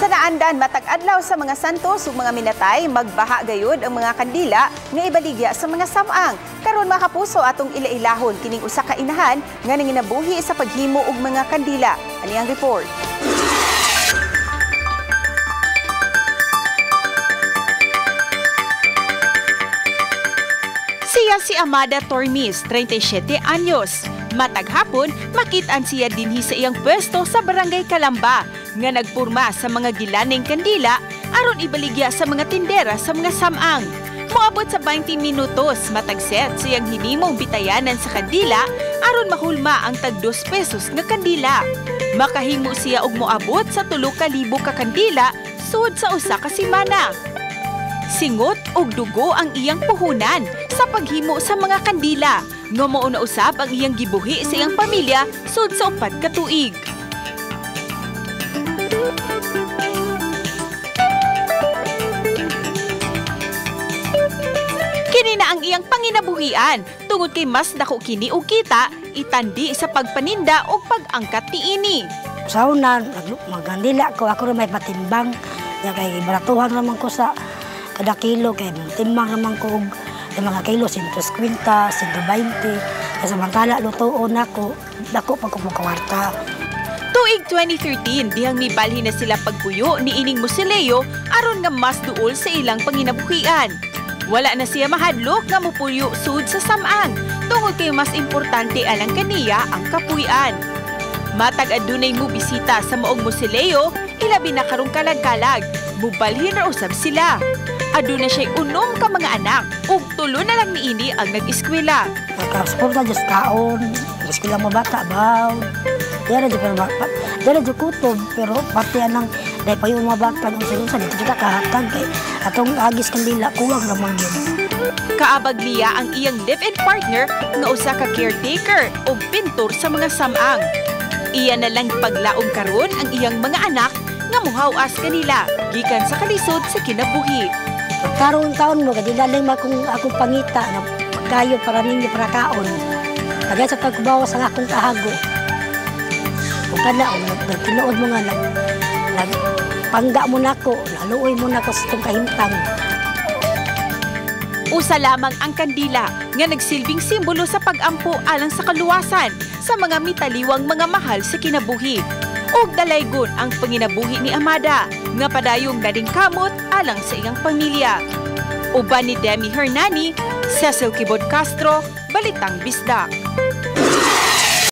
Sa naandan matag adlaw sa mga santos ug mga minatay, magbaha gayud ang mga kandila nga ibaligya sa mga samang. Karon mga kapuso, atong ilailahon kining usa ka inahan nga nanginabuhi sa paghimo og mga kandila. Ani ang report. Siya si Amada Tormis, 37 anyos. Matag hapon, makitaan siya dinhi sa iyang pwesto sa Barangay Kalamba nga nagpurma sa mga gilaning kandila aron ibaligya sa mga tindera sa mga samang. Moabot sa 20 minutos matag set siyang hinimong bitayanan sa kandila aron mahulma ang tag 2 pesos nga kandila. Makahimo siya og moabot sa 3,000 ka kandila sud sa usa ka semana. Singot og dugo ang iyang puhunan sa paghimo sa mga kandila. Nga mao na usab ang iyang gibuhi sa iyang pamilya sud sa 4 ka tuig. Kini na ang iyang panginabuhian tungod kay mas dako kini og kita itandi sa pagpaninda og pag-angkat niini. Sa una, magkandila ko, ako rin may patimbang. Kay baratuhan naman ko sa kada kilo, kay timbang naman ko og mga kilo, 150, 120. Samantala, lutoon ako, dako pa ko kwarta. Tuig 2013, dihang mibalhin na sila pagpuyo ni ining musileo aron nga mas duol sa ilang panginabuhian. Wala na siya mahadlok nga mupuyo sud sa samang tungod kay mas importante alang kaniya ang kapuy-an. Matag adunay mo bisita sa maong musileo, ilabi na karong kalag-kalag, mubalhin ra usab sila. Aduna siya'y 6 ka mga anak ug 3 na lang niini ang nag-eskwela. Nagkasuporta diyos kaon, eskwela mo bata baw. Diyan na pero diyan na kutob pero pati anang dahil pa yung mga bata nung sa dito kita kahatag kay atong agis kandila kuwang ramang yun. Kaabag niya ang iyang live-in partner nga usa ka caretaker o pintor sa mga samang. Iya na lang paglaom karon ang iyang mga anak nga muhawas kanila gikan sa kalisod sa kinabuhi. Pagkaroon taon mo, kaya lang akong pangita na pagkayo para ninyo para kaon. Kaya sa pagkubawas ang akong kahago. Kung ka na, nagtinuod mo nga, nagpangga mo na ko, naluoy mo na ko sa itong kahimtang. Usa lamang ang kandila nga nagsilbing simbolo sa pag-ampo alang sa kaluwasan sa mga mitaliwang mga mahal sa kinabuhi. Ug dalaygon ang panginabuhi ni Amada nga padayong nadingkamot alang sa iyang pamilya. Uban ni Demi Hernani, Cecil Kibod Castro, Balitang Bisdak.